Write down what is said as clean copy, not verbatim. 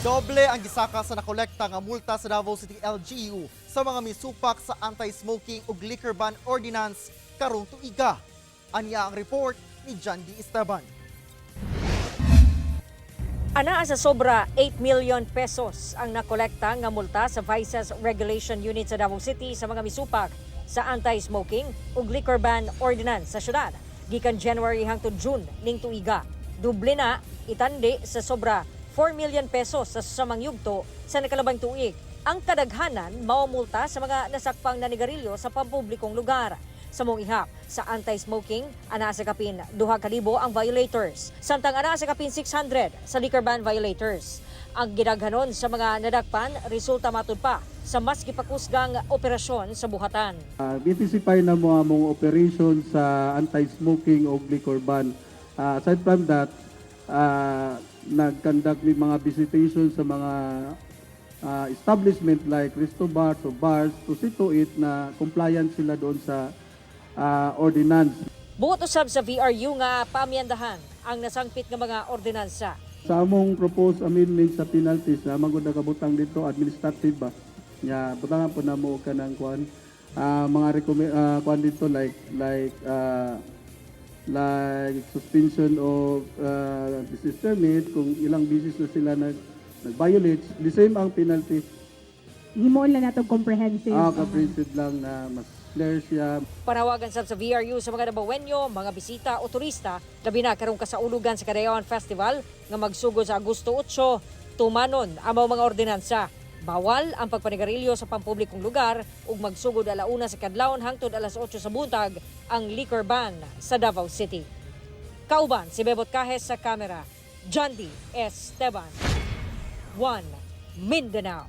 Doble ang gisaka sa nakolekta nga multa sa Davao City LGU sa mga misupak sa anti-smoking ug liquor ban ordinance karong tuiga. Ania ang report ni John D. Esteban. Anaa sa sobra 8 million pesos ang nakolekta nga multa sa Vices Regulation Unit sa Davao City sa mga misupak sa anti-smoking ug liquor ban ordinance sa syudad gikan January hangtod June ning tuiga. Doble na itandi sa sobra 4 million pesos sa samang yugto sa nakalabang tuig. Ang kadaghanan mao multa sa mga nasakpang nanigarilyo sa pampublikong lugar. Sa mong ihap, sa anti-smoking, anaa sa kapin 2,000 ang violators. Samtang anaa sa kapin 600 sa liquor ban violators. Ang gidaghanon sa mga nadakpan, resulta matud pa sa mas gipakusgang operasyon sa buhatan. Intensify na mo among operation sa anti-smoking o liquor ban. Aside from that, nag-conduct mi mga visitation sa mga establishment like resto bars o bars to see to it na compliant sila doon sa ordinance. Buot usab sa VRU nga paamyendahan ang nasangpit nga mga ordinansa. Sa among proposed amendment sa penalties na magud nakabutang dito administrative ba. Nya butangan po namo og kanang kuan mga recommend kuan dito like suspension of business permit kung ilang beses na sila nag-violate, the same ang penalty. Himuon lang nato comprehensive. Comprehensive lang na mas clear siya. Panawagan sab sa VRU sa mga Dabawenyo, mga bisita o turista, labi na karong kasaulugan sa Kadayawan Festival nga magsugod sa Agosto 8, tumanon ang mga ordinansa. Bawal ang pagpanigarilyo sa pampublikong lugar ug magsugod alauna sa kadlawon hangtod alas 8 sa buntag ang liquor ban sa Davao City. Kauban si Bebot Cajes sa kamera, John D. Esteban. 1 Mindanao.